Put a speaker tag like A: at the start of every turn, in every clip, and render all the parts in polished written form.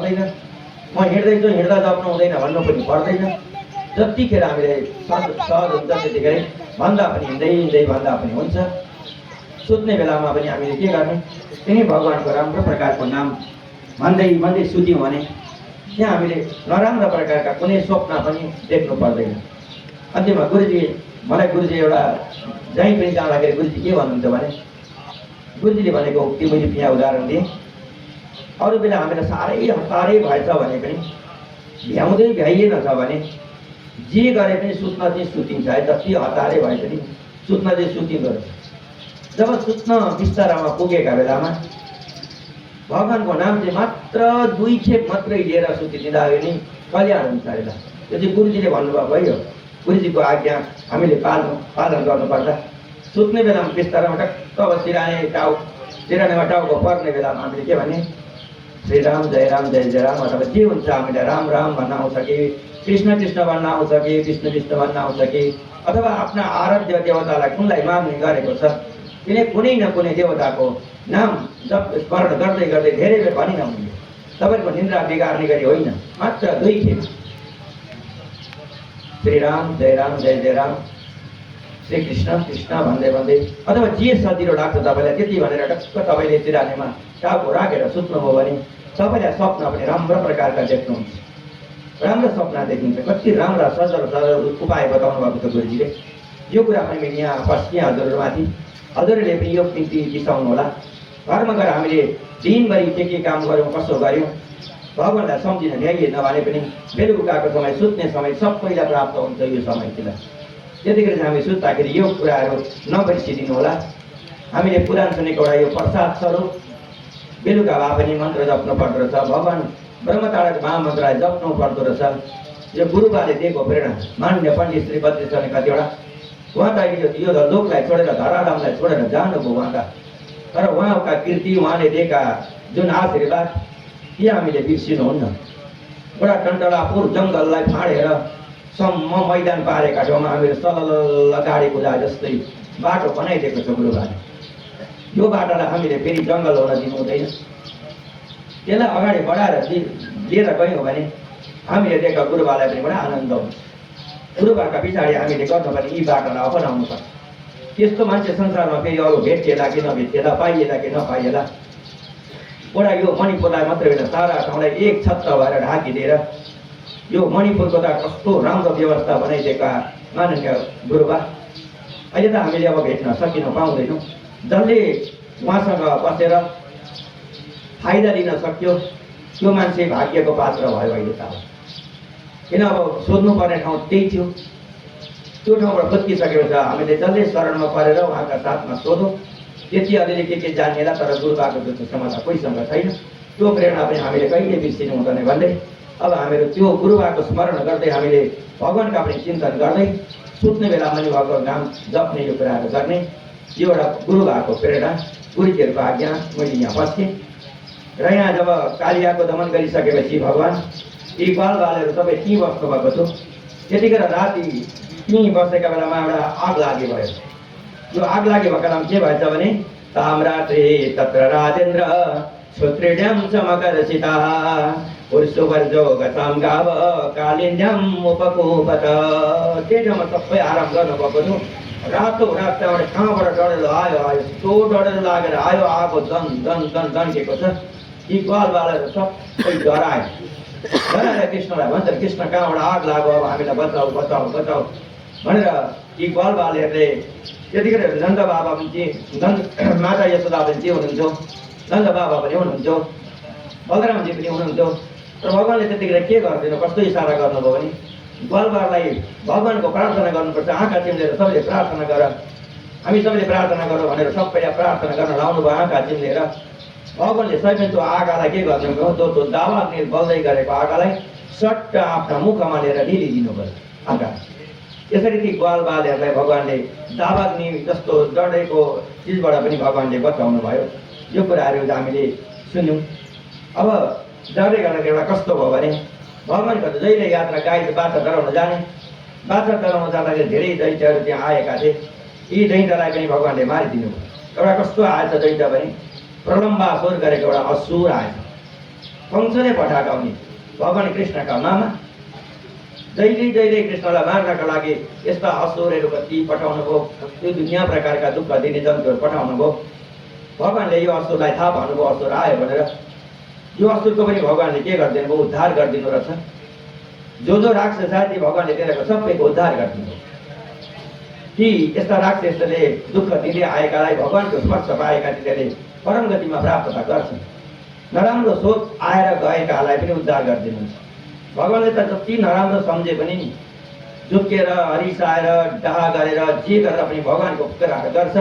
A: पर्दैन, म हिँड्दैछु हिँड्दा जप्नु हुँदैन भन्नु पनि पर्दैन। जतिखेर हामीले सहज हुन्छ त्यतिखेर भन्दा पनि हिँड्दै हिँड्दै भन्दा पनि हुन्छ। सुत्ने बेलामा पनि हामीले के गर्ने, तिनी भगवान्को राम्रो प्रकारको नाम भन्दै भन्दै सुत्यौँ भने त्यहाँ हामीले नराम्रो प्रकारका कुनै स्वप्न पनि देख्नु पर्दैन। अन्त्यमा मलाई गुरुजी एउटा जहीँ पनि जाँदाखेरि गुरुजी के भन्नुहुन्छ भने, गुरुजीले भनेको उक्ति मैले यहाँ उदाहरण दिएँ। अरू बेला हामीलाई साह्रै भएछ भने पनि भ्याउँदै भ्याइएन छ भने जे गरे पनि सुत्न चाहिँ सुतिन्छ है। जति हतारै भए पनि सुत्न चाहिँ सुतिँदो रहेछ। जब सुत्न बिस्तारामा पुगेका बेलामा भगवान्को नाम चाहिँ मात्र 2 खेप मात्रै लिएर सुतिदिँदा पनि कल्याण हुन्छ अरे। यो चाहिँ गुरुजीले भन्नुभएको है। गुरुजीको आज्ञा हामीले पालन गर्नुपर्छ। सुत्ने बेलामा बिस्तारामा टक्क अब सिरानीमा टाउको पर्ने बेलामा हामीले के भने, श्री राम जय जय राम, अथवा जे हुन्छ हामीले राम राम भन्न आउँछ कि, कृष्ण कृष्ण भन्न आउँछ कि, विष्णु विष्णु भन्न आउँछ कि, अथवा आफ्ना आराध्य देवतालाई कुनलाई माग्ने गरेको छ तिनी कुनै न कुनै देवताको नाम जप स्मरण गर्दै गर्दै धेरै बेर भनिन हुन्छ। तपाईँको निन्द्रा बिगार्ने गरी होइन, मात्र 2 खेप श्री राम जय राम, श्री कृष्ण कृष्ण भन्दै भन्दै, अथवा जे सजिलो लाग्छ तपाईँलाई त्यति भनेर टक्क तपाईँले सिरानीमा टाउको राखेर सुत्नुभयो भने तपाईँलाई स्वप्न पनि राम्रो प्रकारका देख्नुहुन्छ। राम्रो स्वप्न देखिन्छ। कति राम्रा सजल उपाय बताउनु भएको छ गुरुजीले। यो कुरा पनि यहाँ पस्किएँ हजुरहरूमाथि। हजुरहरूले पनि यो नीति बिसाउनु होला। घरमा गएर हामीले दिनभरि के काम गऱ्यौँ, कसो गऱ्यौँ, भगवान्लाई सम्झिन भ्याइएन भने पनि बेलुकाको समय, सुत्ने समय सबैलाई प्राप्त हुन्छ यो समयतिर। त्यतिखेर चाहिँ हामी सुत्दाखेरि यो कुराहरू नबिर्सिदिनु होला। हामीले पुराण सुनेको एउटा यो प्रसाद स्वरूप बेलुका भए पनि मन्त्र जप्नु पर्दो रहेछ। भगवान् ब्रह्मतारक महामन्त्रलाई जप्नु पर्दो रहेछ। यो गुरुबाले दिएको प्रेरणा मान्य पण्डित श्री बद्रेश्वरले कतिवटा उहाँ त यो लोकलाई छोडेर धराधामलाई छोडेर जानुभयो उहाँका, तर उहाँका कीर्ति, उहाँले दिएका जुन आशीर्वाद ती हामीले बिर्सिनुहुन्न। एउटा टन्टलापुर जङ्गललाई फाँडेर सम्म मैदान पारेका ठाउँमा हामीले सलल गाडी कुदा जस्तै बाटो बनाइदिएको छ गुरुबाले। यो बाटोलाई हामीले फेरि जङ्गल हुन दिनु हुँदैन। त्यसलाई अगाडि बढाएर लिएर गयौँ भने हामीले दिएका गुरुबालाई पनि बडा आनन्द हुन्छ। गुरुबाका पछाडि हामीले गर्नुपर्ने यी बाटोलाई अपनाउनुपर्छ। त्यस्तो मान्छे संसारमा फेरि अरू भेटिएला कि नभेटिएला, पाइएला कि नपाइएला। एउटा यो मणिपुरलाई मात्रै होइन, सारा ठाउँलाई एक छत्र भएर ढाकिदिएर यो मणिपुरको त कस्तो राम्रो व्यवस्था बनाइदिएका माननीय गुरुबा। अहिले त हामीले अब भेट्न सकिनौँ, पाउँदैनौँ। जसले उहाँसँग बसेर फाइदा लिन सक्यो त्यो मान्छे भाग्यको पात्र भयो अहिले त। किन अब सोध्नुपर्ने ठाउँ त्यही थियो। त्यो ठाउँबाट फुत्किसकेपछि हामीले जसले शरणमा परेर उहाँका साथमा सोधौँ। त्यति अलिअलि के जानिएला, तर गुरुबाको जस्तो क्षमता कोहीसँग छैन। त्यो प्रेरणा पनि हामीले कहिले बिर्सिनु हुँदैन भन्दै अब हामीहरू त्यो गुरुबाको स्मरण गर्दै हामीले भगवान्का पनि चिन्तन गर्दै सुत्ने बेलामा पनि भगवान्को नाम जप्ने यो कुराहरू गर्ने यो एउटा गुरुबाको प्रेरणा, गुरुजीहरूको आज्ञा मैले यहाँ बस्थेँ। र यहाँ जब कालियाको दमन गरिसकेपछि भगवान् यी बालबालहरू सबै त्यहीँ बस्नुभएको थियो। त्यतिखेर राति त्यहीँ बसेका बेलामा एउटा आग लागि भयो। यो आग लागि भएको नाम के भएछ भने, ताम्रात्रे तत्र राजेन्द्र श्रोत्रिड्यम चमकरसिता पुरुषवर्जो गताम गाव कालिन्द्यम उपकुपत। त्यही ठाउँमा सबै आराम गर्नुभएको थियो। रातो रात त्यहाँबाट कहाँबाट डढेलो आयो यस्तो डढेलो लागेर आयो, आगो दन दन दन दन्केको छ। यी बालबालहरू सबै डराए। कृष्णलाई भन्छ, कृष्ण कहाँबाट आग लाग्यो, अब हामीलाई बचाऊ बचाऊ बचाऊ भनेर यी बालबालहरूले। त्यतिखेर नन्द बाबा पनि माता यशोदा पनि के हुनुहुन्थ्यो, नन्द बाबा पनि हुनुहुन्थ्यो, बलरामजी पनि हुनुहुन्थ्यो। र भगवान्ले त्यतिखेर के गरिदिनु, कस्तो इसारा गर्नुभयो भने बालबाललाई भगवान्को प्रार्थना गर्नुपर्छ। आँखा चिम्लेर सबैले प्रार्थना गर, हामी सबैले प्रार्थना गरौँ भनेर सबैलाई प्रार्थना गर्न लाउनु भयो। आँखा चिम्लेर भगवान्ले स्वयं त्यो आगालाई के गर्नुभयो, त्यो दावाग्नि बल्दै गरेको आगालाई सट्ट आफ्ना मुखमा लिएर निलिदिनु भयो आँखा। यसरी ती बालबालहरूलाई भगवान्ले दावाग्नि जस्तो डढेको चिजबाट पनि भगवान्ले बचाउनु भयो। यो कुराहरू हामीले सुन्यौँ। अब जाँदै गर्दा एउटा कस्तो भयो भने, भगवान्को जहिले यात्रा गाई बाछा चराउन जाने, बाछा चराउन जाँदाखेरि धेरै दैत्यहरू त्यहाँ आएका थिए। यी दैत्यलाई पनि भगवान्ले मारिदिनु भयो। एउटा कस्तो आएछ दैत्य भने, प्रलम्बासुर गरेको एउटा असुर आएछ। कंसले पठाएका उनी भगवान कृष्णका मामा जहिले जहिले कृष्णलाई मार्नका लागि यस्ता असुरहरू कति पठाउनु भयो, त्यो दुनियाँ प्रकारका दुःख दिने जन्तुहरू पठाउनु भयो। भगवानले यो असुरलाई थाहा पाउनुभयो असुर आयो भनेर। यो असुरको पनि भगवानले के गरिदिनु भयो, उद्धार गरिदिनु रहेछ। जो राक्षस जाति भगवानले तिनीहरूको सबैको उद्धार गरिदिनु। ती यस्ता राक्षसले दुःख दिँदै आएकालाई भगवानको स्पर्श पाएका तिनीहरूले परम गतिमा प्राप्तता गर्छन्। नराम्रो सोच आएर गएकालाई पनि उद्धार गरिदिनुहुन्छ। भगवानले त जति नराम्रो सम्झे पनि झुक्केर हरिसाएर डाहा गरेर जे गरेर पनि भगवानको कुराहरू गर्छ।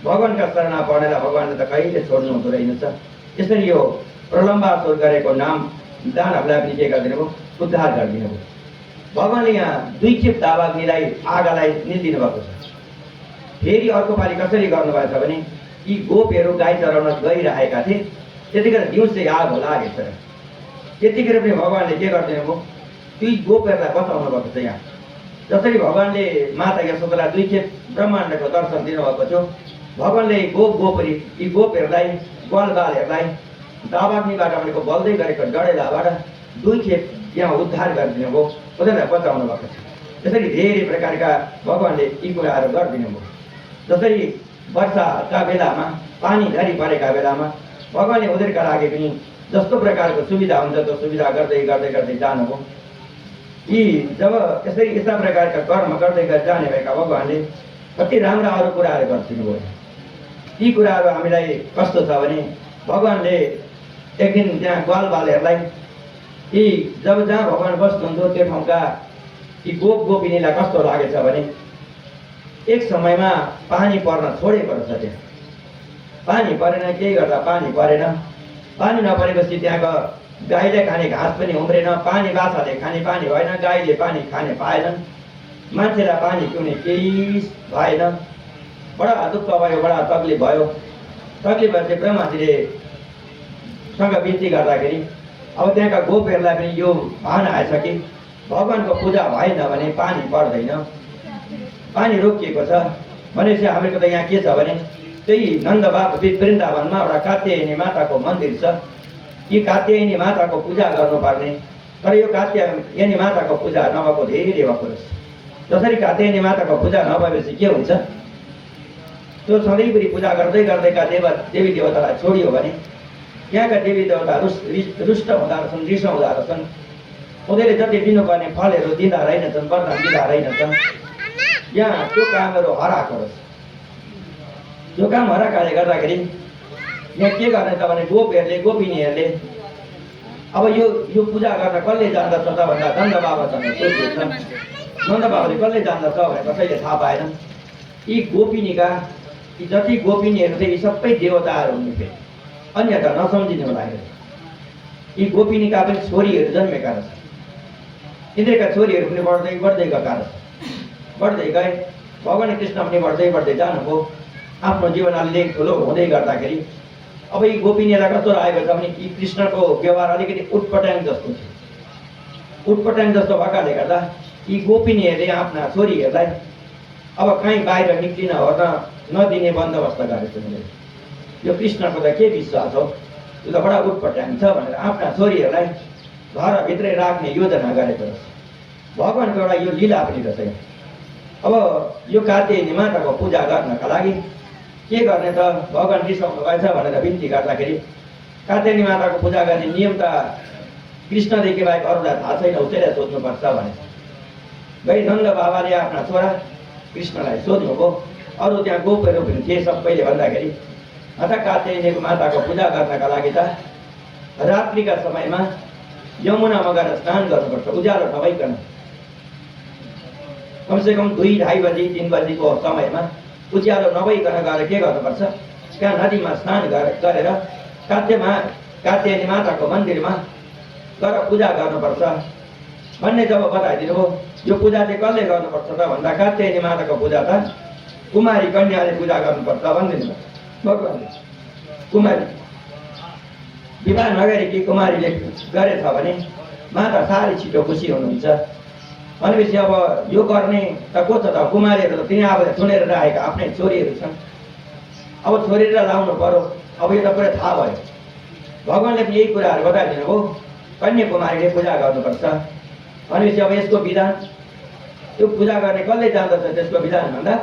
A: भगवानका शरणमा पर्नेलाई भगवानले त कहिले छोड्नु हुँदो रहेनछ। यसरी यो प्रलम्बासुर गरेको नाम दानहरूलाई पनि के गरिदिनु भयो, उद्धार गरिदिनु भयो। भगवानले यहाँ 2 खेप दावाग्निलाई आगालाई निल्दिनु भएको छ। फेरि अर्को पालि कसरी गर्नुभएछ भने यी गोपहरू गाई चराउन गइरहेका थिए, त्यतिखेर दिउँसै आगो लागेछ। त्यतिखेर पनि भगवानले के गरिदिनु भयो, ती गोपहरूलाई बचाउनु भएको छ। यहाँ जसरी भगवानले माता यशोदालाई 2 खेप ब्रह्माण्डको दर्शन दिनुभएको थियो, भगवानले गोपरी यी गोपहरूलाई ग्वालबालहरूलाई दावाग्निबाट भनेको बल्दै गरेको डडेलाबाट 2 खेप यहाँ उद्धार गरिदिनु भयो, उनीहरूलाई बचाउनु भएको छ। यसरी धेरै प्रकारका भगवानले यी कुराहरू गरिदिनु भयो। जसरी वर्षाका बेलामा पानी झरी परेका बेलामा भगवानले उनीहरूका लागि पनि जस्तो प्रकारको सुविधा हुन्छ त्यो सुविधा गर्दै गर्दै गर्दै जानुभयो। यी जब यसरी यस्ता प्रकारका कर्म गर्दै गर्दै जाने भएका भगवानले कति राम्रा अरू कुराहरू गरिदिनु भयो। यी कुराहरू हामीलाई कस्तो छ भने भगवानले एक दिन त्यहाँ ग्वालबालहरूलाई यी जब जहाँ भगवान बस्नुहुन्थ्यो त्यो ठाउँका यी गोपिनीलाई कस्तो लागेछ भने एक समयमा पानी पर्न छोडेको रहेछ। त्यहाँ पानी परेन, केही गर्दा पानी परेन। पानी नपरेपछि त्यहाँको गाईले खाने घाँस पनि उम्रेन, पानी बाछाले खाने पानी भएन, गाईले पानी खाने पाएनन्, मान्छेलाई पानी पिउने केही भएन। बडा दुःख भयो, बडा तकलिफ भयो। तकलिफ भएपछि ब्रह्माजीले सँग बिन्ती गर्दाखेरि अब त्यहाँका गोपहरूलाई पनि यो भान आएछ कि भगवानको पूजा भएन भने पानी पर्दैन, पानी रोकिएको छ भनेपछि हामीको त यहाँ के छ भने त्यही नन्द बाबा वृन्दावनमा एउटा कात्यायनी माताको मन्दिर छ। यी कात्यायनी माताको पूजा गर्नुपर्ने, तर यो कात्यायनी माताको पूजा नभएको धेरै भएको रहेछ। जसरी कात्यायनी माताको पूजा नभएपछि के हुन्छ, त्यो सधैँभरि पूजा गर्दै गर्दैका देवी देवतालाई छोडियो भने यहाँका देवी देवता रुष्ट हुँदा रहेछन्, रिसाउँदा रहेछन्। उनीहरूले जति दिनुपर्ने फलहरू दिँदा रहेनछन्, वरदान दिँदा रहेनछन्। यहाँ त्यो कामहरू हराएको रहेछ। यो काम हराएकाले गर्दाखेरि यहाँ के गर्ने त भने गोपिनीहरूले अब यो पूजा गर्न कसले जान्दछ त भन्दा नन्द बाबासँग सोधिन्छ। नन्द बाबाले कसले जान्दछ भनेर कसैले थाहा पाएन। यी गोपिनीका यी जति गोपिनीहरू थिए यी सबै देवताहरू हुने थिए, अन्यथा नसम्झिनु लाग्यो। यी गोपिनीका पनि छोरीहरू जन्मेका रहेछ। यिनीहरूका छोरीहरू पनि बढ्दै बढ्दै गएका रहेछ। बढ्दै गए, भगवान कृष्ण पनि बढ्दै बढ्दै जानुभयो। आफ्नो जीवन अलिक ठुलो हुँदै गर्दाखेरि अब यी गोपिनीलाई कस्तो लागेको छ भने यी कृष्णको व्यवहार अलिकति उटपटाङ जस्तो थियो। उटपटाङ जस्तो भएकाले गर्दा यी गोपिनीहरूले आफ्ना छोरीहरूलाई अब कहीँ बाहिर निक्लिन ओर्न नदिने बन्दोबस्त गरेको छ। यो कृष्णको त के विश्वास हो, यो त बडा उटपटाङ छ भनेर आफ्ना छोरीहरूलाई घरभित्रै राख्ने योजना गरेको रहेछ। भगवानको एउटा यो लीला पनि रहेछ। अब यो कात्यायनी माताको पूजा गर्नका लागि के गर्ने त भगवान रिसाउनु भएछ भनेर बिन्ती गर्दाखेरि कात्यायनी माताको पूजा गर्ने नियम त कृष्णदेखि बाहेक अरूलाई थाहा छैन, उसैलाई सोध्नुपर्छ भने गई नन्द बाबाले आफ्ना छोरा कृष्णलाई सोध्नुभयो। अरू त्यहाँ गोपहरू पनि थिए। सबैले भन्दाखेरि कात्यायनी माताको पूजा गर्नका लागि त रात्रिका समयमा यमुनामा गएर स्नान गर्नुपर्छ, उज्यालो नभइकन। कमसेकम 2-2:30 बजी 3 बजीको समयमा उज्यालो नभइकन गएर के गर्नुपर्छ, त्यहाँ नदीमा स्नान गरेर कात्यायनी माताको मन्दिरमा गएर पूजा गर्नुपर्छ भन्ने जब बताइदिनु हो। यो पूजा चाहिँ कसले गर्नुपर्छ त भन्दा कात्यायनी माताको पूजा त कुमारी कन्याले पूजा गर्नुपर्छ भनिदिनु भयो भगवानले। कुमारी विवाह नगरेकी कुमारीले गरेछ भने माता साह्रै छिटो खुसी हुनुहुन्छ। भनेपछि अब यो गर्ने त को छ त, कुमारीहरू त तिनी अब सुनेर राखेका आफ्नै छोरीहरू छन्। अब छोरीलाई लाउनु पर्यो। अब यो त पुरै थाहा भयो। भगवान्ले पनि यही कुराहरू बताइदिनु हो, कन्याकुमारीले पूजा गर्नुपर्छ। भनेपछि अब यसको विधान, त्यो पूजा गर्ने कसले जान्दछ त्यसको विधान भन्दा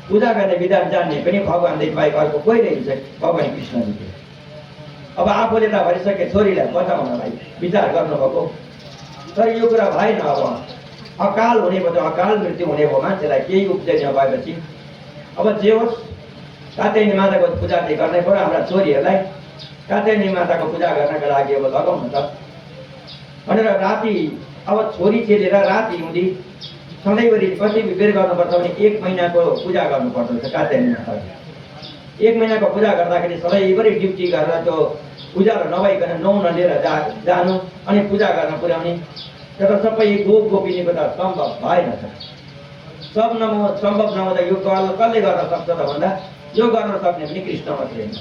A: पूजा गर्ने विधान जान्ने पनि भगवान्देखि बाहेक अर्को कोही रहेछ, भगवान् कृष्णजी। अब आफूले त भनिसके छोरीलाई बचाउनलाई विचार गर्नुभएको, तर यो कुरा भएन। अब अकाल हुने भयो, अकाल मृत्यु हुने भयो, मान्छेलाई केही उब्जनी भएपछि अब जे होस् कात्यायनी माताको पूजा चाहिँ गर्नै पर्यो। हाम्रा छोरीहरूलाई कात्यायनी माताको पूजा गर्नका लागि अब लगाउनु त भनेर राति अब छोरी चेलेर राति हुँदी सधैँभरि कति बेर गर्नुपर्छ भने 1 महिनाको पूजा गर्नुपर्दो रहेछ कात्यायनी माताको। 1 महिनाको पूजा गर्दाखेरि सधैँभरि ड्युटी गरेर त्यो पूजाहरू नभइकन नुहाउन लिएर जानु अनि पूजा गर्न पुर्याउने, तर सबै गोपिनीको त सम्भव भएन। सम्भव नहुँदा यो कसले गर्न सक्छ त भन्दा यो गर्न सक्ने पनि कृष्ण मात्रै हो।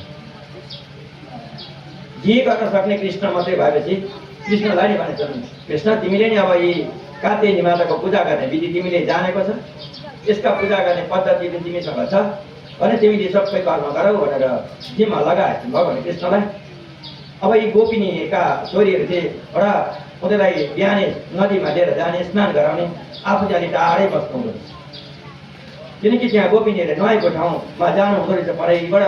A: जे गर्न सक्ने कृष्ण मात्रै भएपछि कृष्णलाई नै भनेछन्, कृष्ण तिमीले नै अब यी कात्यायनी माताको पूजा गर्ने विधि तिमीले जानेको छ, यसका पूजा गर्ने पद्धति पनि तिमीसँग छ भने तिमीले सबै कर्म गरौ भनेर जिम्मा लगाएको भगवान् कृष्णलाई। अब यी गोपिनीका छोरीहरू चाहिँ एउटा उनीहरूलाई बिहानै नदीमा लिएर जाने, स्नान गराउने, आफू चाहिँ अलिक टाढै बस्नु हुँदो रहेछ, किनकि त्यहाँ गोपिनीहरूले नुहाएको ठाउँमा जानु हुँदो रहेछ। परैबाट